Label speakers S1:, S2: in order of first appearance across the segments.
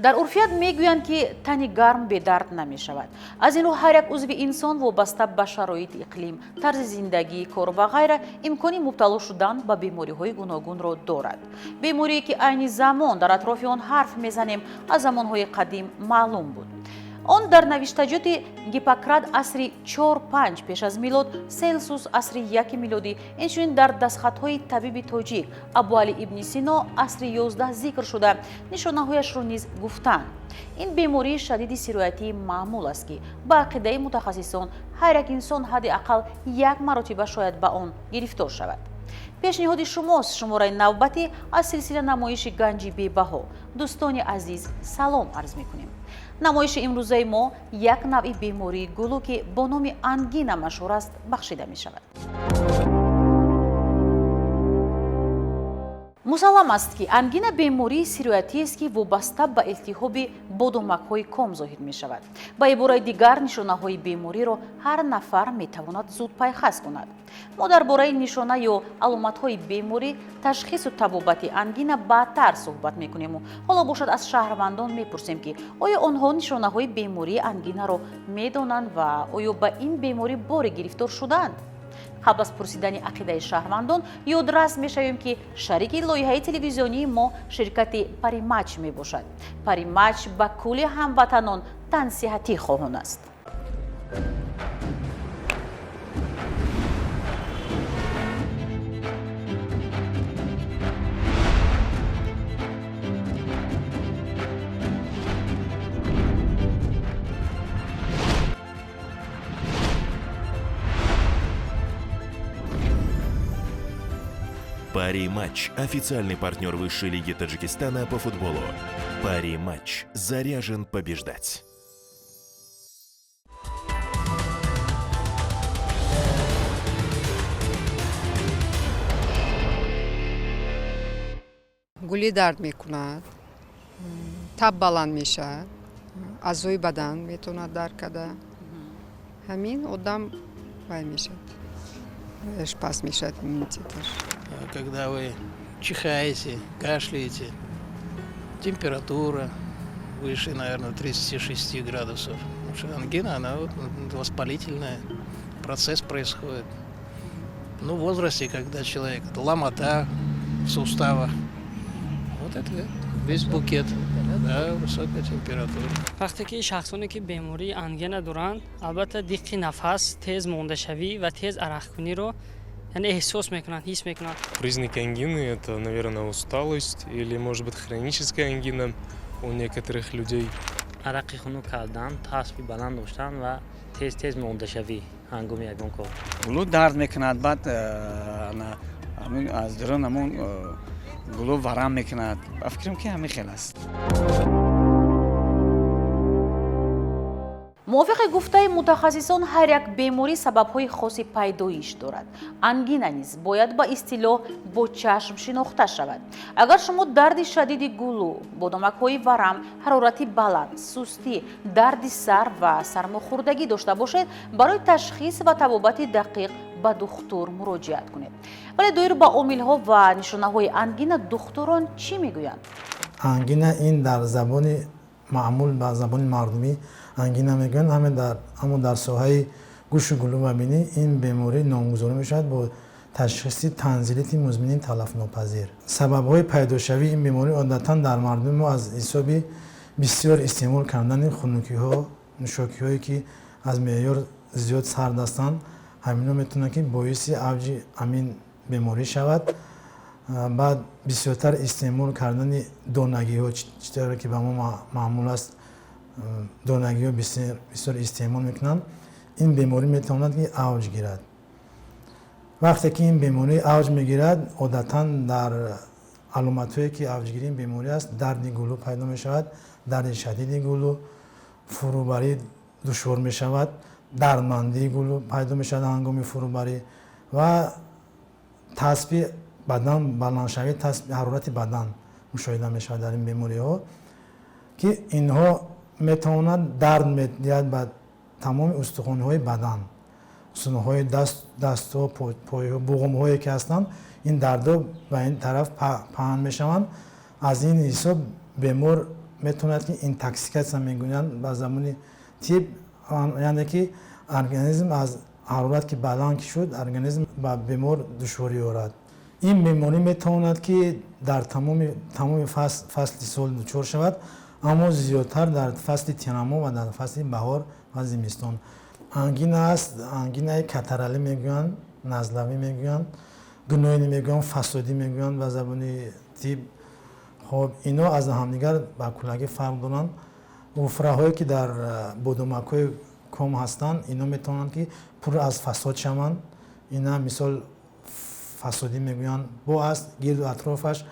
S1: Дар урфият мегӯянд, ки тани гарм бедард намешавад. Аз ин рӯ ҳар як узви инсон вобаста ба шароити иқлим, тарзи зиндагӣ, кор ва ғайра имкони мубтало шудан ба бемориҳои гуногунро дорад. Беморие, ки айни замон дар атрофи он ҳарф мезанем, аз замонҳои қадим маълум буд. Он дар навиштаҷоти Гиппократ асри 4-5 пеш аз милод, Селсус асри 1 милодӣ, инчунин дар дастхатҳои табиби тоҷик Абуалӣ ибни Сино асри 11 зикр шуда, нишонаҳояшро низ гуфтанд. Ин бемории шадиди сироятии маъмул аст, ки ба ақидаи мутахассисон ҳар як инсон ҳадди ақал як маротиба шояд ба он гирифтор шавад. Пешниҳоди шумост шумораи навбатӣ аз силсила намоиши Ганҷи бебаҳо. Дӯстони азиз, салом арз мекунем. Намоиши имрӯзаи мо як навъи бемории гулӯ, ки бо номи ангина машҳур аст, бахшида мешавад. Мусаллам аст, ки ангина бемории сироятиест, ки вобаста ба илтиҳоби бодомакҳои ком зоҳир мешавад. Ба ибораи дигар, нишонаҳои бемориро ҳар нафар метавонад зуд пайхас кунад. Мо дар бораи нишона ё аломатҳои беморӣ, ташхису табобати ангина баъдтар суҳбат мекунему ҳоло бошад, аз шаҳрвандон мепурсем, ки оё онҳо нишонаҳои бемории ангинаро медонанд ва оё ба ин беморӣ боре гирифтор шудаанд. Қабл аз пурсидани ақидаи шаҳрвандон ёдрас мешавем, ки шарики лоиҳаи телевизионии мо ширкати Паримач мебошад. Паримач ба кулли ҳамватанон тансиҳатӣ хоҳон аст.
S2: Пари Матч – официальный партнер Высшей лиги Таджикистана по футболу. Пари Матч заряжен побеждать.
S3: Гулӣ дард мекунад, таб баланд мешавад, аъзои бадан метавонад дард карда, ҳамин одам вай мешавад, паст мешавад иммунитеташ.
S4: Когда вы чихаете, кашляете, температура выше, наверное, 36 градусов. Потому что ангина, она вот воспалительная, процесс происходит. Ну, в возрасте, когда человек, ломота в суставах, вот это весь букет, да, высокая температура.
S5: Вақте ки шахсоне, ки бемории ангина доранд, албатта, диққи нафас, тез мондашавӣ ва тез арақкуниро, яъне, эҳсос мекунанд, ҳис мекунанд.
S6: Признаки ангины – это, наверное, усталость или, может быть, хроническая ангина у некоторых людей.
S7: Арақи хунук кардан, таби баланд доштан ва тез тез мондашавӣ ҳангоми ягон кор.
S8: Гулӯ дард мекунад, баъд аз дурун ҳамон гулӯ варам мекунад. Ба фикрам, ки ҳамин хел аст.
S1: Мувофиқи гуфтаи мутахассисон, ҳар як беморӣ сабабҳои хоси пайдоиш дорад. Ангина низ бояд ба истилоҳ бо чашм шинохта шавад. Агар шумо дарди шадиди гулӯ, бодомакҳои варам, ҳарорати баланд, сустӣ, дарди сар ва сармохӯрдагӣ дошта бошед, барои ташхис ва табобати дақиқ ба духтур муроҷиат кунед. Вале доир ба омилҳо ва нишонаҳои ангина духтурон чӣ мегӯянд?
S9: Ангина ин дар забони маъмул, ба забони мардумӣ ангина мегӯянд, ҳаме дар, аммо дар соҳаи гӯшу гулӯ ва бинӣ ин беморӣ номгузорӣ мешавад бо ташхиси танзилити музмини талафнопазир. Сабабҳои пайдошавии ин беморӣ одатан дар мардуми мо аз ҳисоби бисёр истеъмол кардани хунукиҳо, нӯшокиҳое, ки аз меъёр зиёд сард ҳастанд, ҳамино метавонад, ки боиси авҷи ҳамин беморӣ шавад. Баъд бисёртар истеъмол кардани донагиҳо, чӣ тавре ки ба мо маъмул аст, донагиҳо бисёр истеъмол мекунанд, ин беморӣ метавонад, ки авҷ гирад. Вақте ки ин беморӣ авҷ мегирад, одатан дар аломатҳое, ки авҷгирии ин беморӣ аст, дарди гулӯ пайдо мешавад, дарди шадиди гулӯ, фурӯбарӣ душвор мешавад, дардмандии гулӯ пайдо мешавад ҳангоми фурӯбарӣ ва таспи бадан, баландшавии ҳарорати бадан мушоҳида мешавад дар ин бемориҳо, ки инҳо метавонад дард медиҳад ба тамоми устухонҳои бадан, устухонҳои дастҳо, пойҳо, буғумҳое, ки ҳастанд, ин дардҳо ба ин тараф паҳн мешаванд. Аз ин ҳисоб бемор Метавонад ки интоксикатсия мегӯянд ба забони тиб, яъне ки организм аз ҳарорат ки баланд ки шуд, организм ба бемор душворӣ орад. Ин беморӣ метавонад ки дар тамоми фасли сол дучор шавад, аммо зиёдтар дар фасли тирамоҳ ва дар фасли баҳор ва зимистон. Ангина аст, ангинаи катаралӣ мегӯянд, назлавӣ мегӯянд, гуноини мегӯянд, фасодӣ мегӯянд ба забони тиб. Хоб, ино аз ҳамдигар ба куллагӣ фарқ доранд. Уфраҳое ки дар бодомакҳои ком ҳастанд, ино метавонанд ки пур аз фасод шаванд. Ина мисол фасодӣ мегӯянд. Бо аст гирду атрофаш,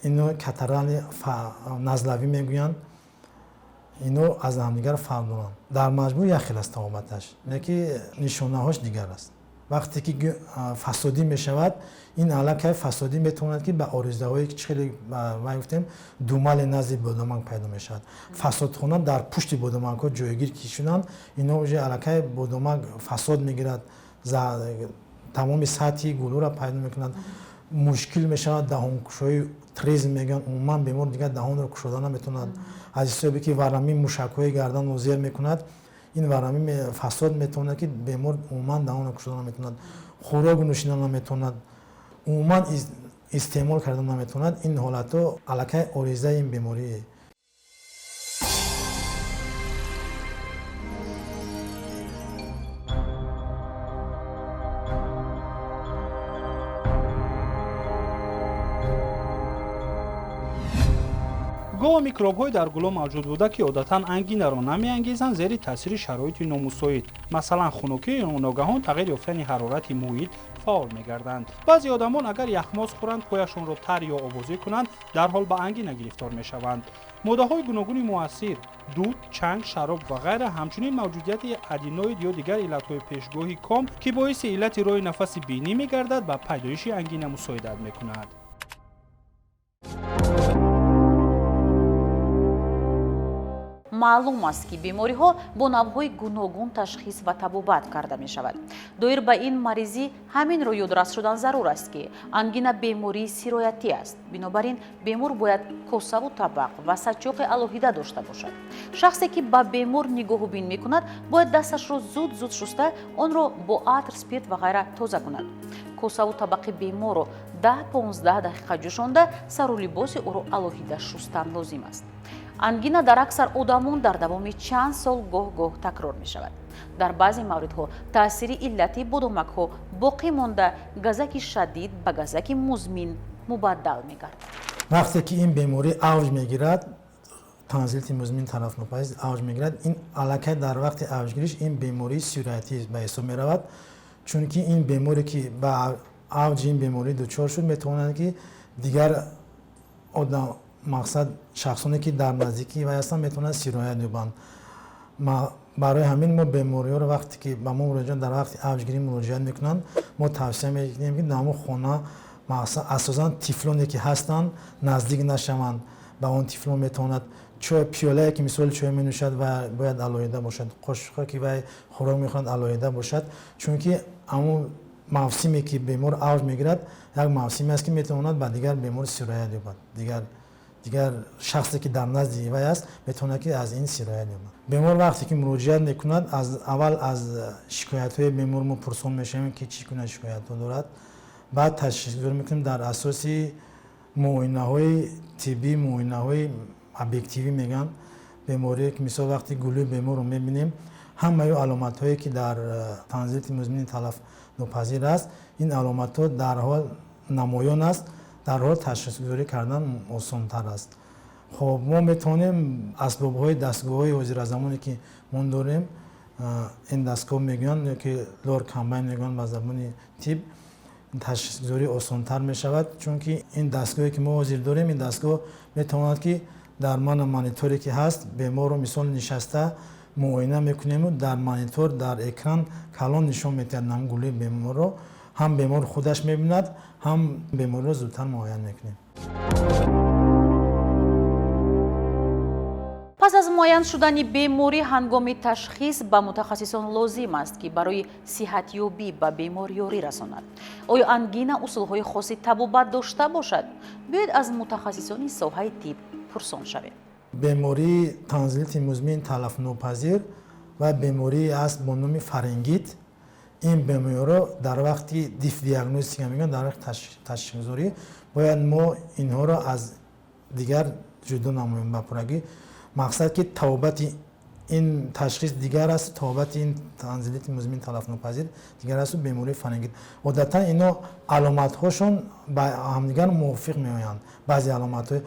S9: ино катарали назлавӣ мегӯянд. Ино аз ҳамдигар фарқ доранд. Дар маҷмӯъ як хел аст табобаташ, леки нишонаҳош дигар аст. Вақте ки фасодӣ мешавад, ин аллакай фасодӣ метавонад ки ба оризаҳое ки хеле вай гуфтем, думали назди бодомак пайдо мешавад. Фасодхона дар пушти бодомакҳо ҷойгир ки шуданд, ино уже аллакай бодомак фасод мегирад, тамоми сатҳи гулӯра пайдо мекунад, мушкил мешавад, даҳонкушои тризм мегӯянд, умуман бемор дигар даҳонро кушода наметавонад. Аз ҳисобе ки варамии мушакҳои гарданро зер мекунад, ин варамии фасод метавонад ки бемор умуман даҳонро кушода наметавонад, хӯрок нӯшида наметавонад, умуман истеъмол карда наметавонад. Ин ҳолатҳо аллакай оризаи ин беморӣ.
S10: Гоҳ микробҳои дар гулӯ мавҷуд буда, ки одатан ангинаро намеангезанд, зери таъсири шароити номусоид, масалан хунукӣ ё ногаҳон тағйир ёфтани ҳарорати муҳит фаъол мегарданд. Баъзе одамон агар яхмоз хӯранд, пояшонро тар ё овозӣ кунанд, дарҳол ба ангина гирифтор мешаванд. Моддаҳои гуногуни муассир, дуд, чанг, шароб ва ғайра, ҳамчунин мавҷудияти аденоид ё дигар иллатҳои пешгоҳи ком, ки боиси иллати роҳи нафаси бинӣ мегардад, ба пайдоиши ангина мусоидат мекунад.
S1: Маълум аст, ки бемориҳо бо навъҳои гуногун ташхис ва табобат карда мешавад. Доир ба ин маризӣ ҳаминро ёдрас шудан зарур аст, ки ангина бемории сироятӣ аст. Бинобар ин бемор бояд косаву табақ ва сачоқи алоҳида дошта бошад. Шахсе, ки ба бемор нигоҳубин мекунад, бояд дасташро зуд-зуд шуста, онро бо атр, спирт ва ғайра тоза кунад. Косаву табақи беморро 10-15 дақиқа ҷӯшонда, сару либоси ӯро алоҳида шустан лозим аст. Ангина дар аксар одамон дар давоми чанд сол гоҳ-гоҳ такрор мешавад. Дар баъзе мавридҳо таъсири иллати бодомакҳо боқӣ монда, газаки шадид ба газаки музмин мубаддал мегардад.
S9: Вақте ки ин беморӣ авҷ мегирад, танзилти музмин тарафнопазир авҷ мегирад, ин аллакай дар вақти авҷгириш ин бемории сироятӣ ба ҳисоб меравад, чунки ин беморе ки ба авҷи ин беморӣ дучор шуд, метавонад ки дигар одам, мақсад шахсоне ки дар наздикии вай ҳастанд, метавонанд сироят ёбанд. Барои ҳамин мо бемориҳоро вақте ки ба мо муроҷиат дар вақти авҷгирӣ муроҷиат мекунанд, мо тавсия мекунем, ки дар ҳамон хона мақсад асосан тифлоне ки ҳастанд наздик нашаванд ба он тифлон. Метавонад чой, пиёлае ки мисол чой менӯшад ва бояд алоҳида бошад, қошуқе ки вай хӯрок мехӯрад алоҳида бошад, чунки ҳамон мавсиме ки бемор авҷ мегирад, як мавсиме аст, ки метавонад ба дигар бемор сироят ёбад. Дигар шахсе ки дар назди вай аст, метавонад ки аз ин сироят ёбад. Бемор вақте ки муроҷиат мекунад, аз аввал аз шикоятҳои бемор мо пурсон мешавем, ки чӣ гуна шикоятҳо дорад. Баъд ташхисгузорӣ мекунем дар асоси муоинаҳои тиббӣ, муоинаҳои объективӣ мегӯянд. Беморие ки мисол вақти гулӯи беморро мебинем, ҳамаи аломатҳое ки дар танзилти музмини талафнопазир аст, ин аломатҳо дарҳол намоён аст, дарҳол ташхисгузорӣ кардан осонтар аст. Хоб, мо метавонем асбобҳои дастгоҳҳои ҳозиразамоне ки мо дорем, эндоскоп мегӯянд ё ки лор комбайн мегӯянд ба забони тиб, ташхисгузорӣ осонтар мешавад, чунки ин дастгоҳе ки мо ҳозир дорем, ин дастгоҳ метавонад ки дар мана мониторе ки ҳаст, беморро мисол нишаста муоина мекунему, дар монитор, дар экран калон нишон медиҳад нам гулӯи беморро, ҳам бемор худаш мебинад, ҳам бемориро зудтар муайян мекунем.
S1: Пас аз муайян шудани беморӣ ҳангоми ташхис ба мутахассисон лозим аст, ки барои сиҳатёбӣ ба бемор ёрӣ расонад. Оё ангина усулҳои хоси табобат дошта бошад? Биёед аз мутахассисони соҳаи тиб Пурсон шавем.
S9: Бемории танзилити музмин талафнопазир ва беморие аст бо номи фарингит. Ин бемориро дар вақти дифдиагностика мегӯянд, дар вақти ташхисгузорӣ бояд мо инҳоро аз дигар ҷудо намоем ба пуррагӣ. Мақсад ки табобати ин ташхис дигар аст, табобати ин танзилити музмин талафнопазир дигар асту бемории фарингит. Одатан ино аломатҳошон ба ҳамдигар мувофиқ меоянд. Баъзе аломатҳои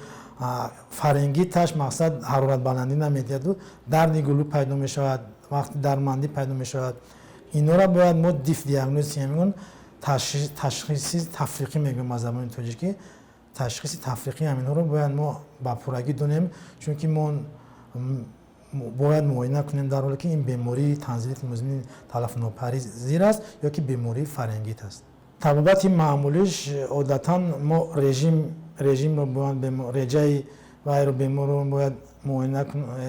S9: фарингиташ мақсад ҳароратбаландӣ намедиҳаду дарди гулӯ пайдо мешавад, вақти дармандӣ пайдо мешавад. Инора бояд мо дифдиагностика мегӯем, ташхиси тафриқӣ мегӯем аз забони тоҷикӣ. Ташхиси тафриқӣ ҳаминҳоро бояд мо ба пуррагӣ донем, чунки мо бояд муоина кунем дар ҳоле ки ин бемории танзилити музмини талафнопазир аст ё ки бемории фарингит аст. Табобати маъмулиш одатан мо режимро бояд реҷаи вайро беморро бояд муоина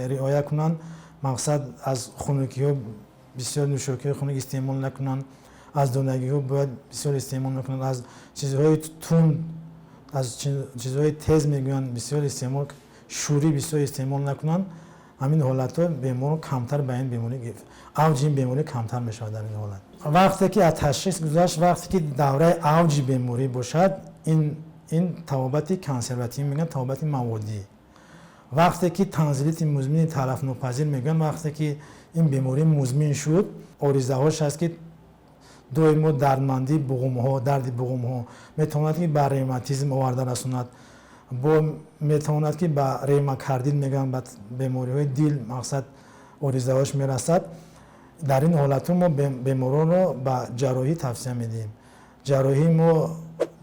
S9: риоя кунанд. Мақсад аз хунукиҳо бисёр нӯшокиҳои хунук истеъмол накунанд, аз донагиҳо бояд бисёр истеъмол накунанд, аз чизҳои тунд, аз чизҳои тез мегӯянд бисёр истеъмол, шӯрӣ бисёр истеъмол накунанд. Ҳамин ҳолатҳо беморон камтар ба ин беморӣ, авҷи ин беморӣ камтар мешавад дар ин ҳолат. Вақте ки аз ташхис гузашт, вақте ки давраи авҷи беморӣ бошад, ин табобати консервативӣ мегӯянд, табобати маводӣ. Вақте ки танзилити музмини талафнопазир мегӯянд, вақте ки ин беморӣ музмин шуд, оризаҳош аст ки доимо дардмандии буғумҳо, дарди буғумҳо метавонад ки ба ревматизм оварда расонад, бо метавонад ки ба ревмокардит мегӯянд, ба бемориҳои дил мақсад оризаҳош мерасад. Дар ин ҳолатҳо мо беморонро ба ҷарроҳӣ тавсия медиҳем. Ҷарроҳии мо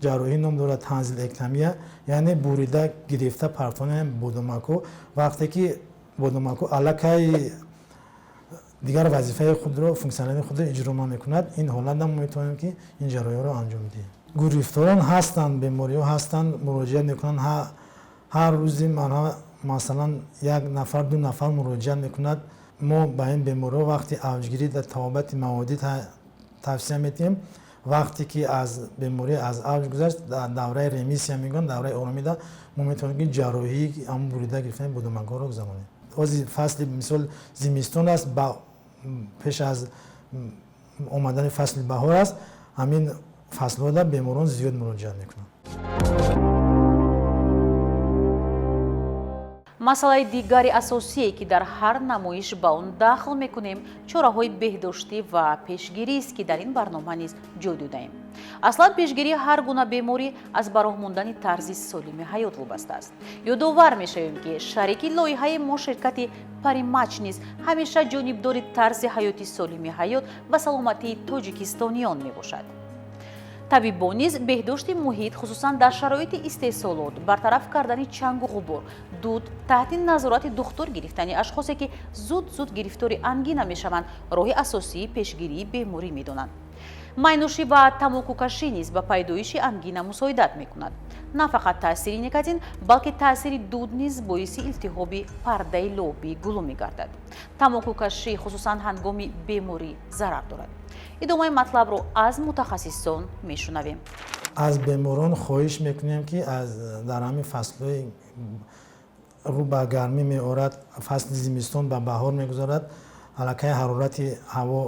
S9: ҷарроҳӣ ном дорад танзилэктомия, яъне бурида гирифта партонияи бодомакҳо. Вақте ки бодомакҳо аллакай дигар вазифаи худро, функсионалии худро иҷро намекунад, ин ҳолат мо метавонем ки ин ҷарроҳиҳоро анҷом диҳем. Гирифторон ҳастанд, бемориҳо ҳастанд, муроҷиат мекунанд. Ҳар рӯзи масалан як нафар, ду нафар муроҷиат мекунад. Мо ба ин бемориҳо вақти авҷгирӣ дар табобати маводӣ тавсия медиҳем. Вақте ки аз беморӣ аз авҷ гузашт, дар давраи ремиссия мегӯянд, давраи оромида мо метавонем ки ҷарроҳии ҳамон бурида гирифтани бодомакҳоро гузаронем. Ҳозир фасли мисол зимистон аст, пеш аз омадани фасли баҳор аст, ҳамин фаслҳода беморон зиёд муроҷиат мекунанд.
S1: Масъалаи дигари асосие, ки дар ҳар намоиш ба он дахл мекунем, чораҳои беҳдоштӣ ва пешгирист, ки дар ин барнома низ ҷой додаем. Аслан пешгирии ҳар гуна беморӣ аз ба роҳ мондани тарзи солими ҳаёт вобаста аст. Ёдовар мешавем, ки шарики лоиҳаи мо ширкати Паримач низ ҳамеша ҷонибдори тарзи ҳаёти солими ҳаёт ва саломатии тоҷикистониён мебошад. Табибон низ беҳдошти муҳит, хусусан дар шароити истеҳсолот, бартараф кардани чангу ғубор, дуд, таҳти назорати духтур гирифтани ашхосе, ки зуд-зуд гирифтори ангина мешаванд, роҳи асосии пешгирии беморӣ медонанд. Майнӯшӣ ва тамокукашӣ низ ба пайдоиши ангина мусоидат мекунад. На фақат таъсири никотин, балки таъсири дуд низ боиси илтиҳоби пардаи лобии гулӯ мегардад. Тамокукашӣ хусусан ҳангоми беморӣ зарар дорад. Идомаи матлабро аз мутахассисон мешунавем.
S9: Аз беморон хоҳиш мекунем, ки дар ҳамин фаслҳои рӯ ба гармӣ меорад, фасли зимистон ба баҳор мегузарад, аллакай ҳарорати ҳаво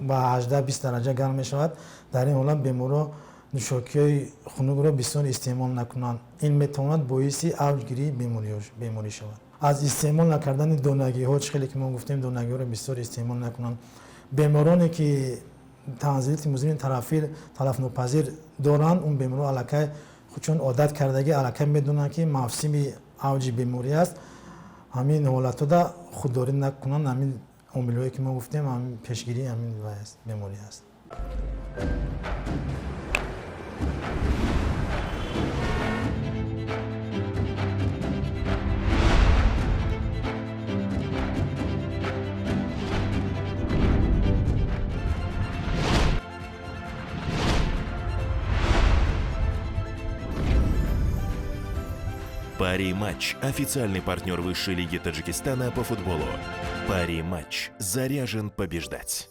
S9: ба 18-20 дараҷа гарм мешавад. Дар ин ҳолат беморро нӯшокиҳои хунукро бисёр истеъмол накунанд. Ин метавонад боиси авҷгирии беморӣ шавад. Аз истеъмол накардани донагиҳо, чӣ хеле ки мо гуфтем, донагиҳоро бисёр истеъмол накунанд. Бемороне ки танзилити музмини талафнопазир доранд, он беморҳо аллакай чун одат кардагӣ аллакай медонанд, ки мавсими авҷи беморӣ аст, ҳамин ҳолатҳода худдорӣ накунанд. Ҳамин омилҳое ки мо гуфтем, ҳамин пешгирии ҳамин беморӣ аст.
S2: Пари Матч – официальный партнер Высшей лиги Таджикистана по футболу. Пари Матч заряжен побеждать.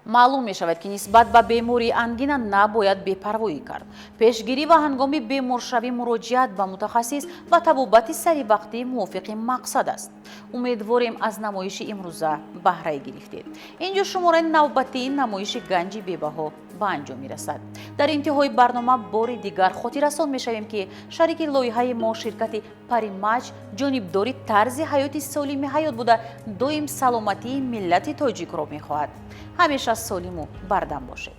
S1: Маълум мешавад, ки нисбат ба бемории ангина набояд бепарвоӣ кард. Пешгирӣ ва ҳангоми беморшавӣ муроҷиат ба мутахассис ва табобати саривақтӣ мувофиқи мақсад аст. Умедворем, аз намоиши имрӯза баҳрае гирифтед. Инҷо шумораи навбатии намоиши Ганҷи бебаҳо ба анҷом мерасад. Дар интиҳои барнома бори дигар хотиррасон мешавем, ки шарики лоиҳаи мо, ширкати Паримач, ҷонибдори тарзи ҳаёти солими ҳаёт буда, доим саломатии миллати тоҷикро мехоҳад. Ҳамеша солиму бардам бошед.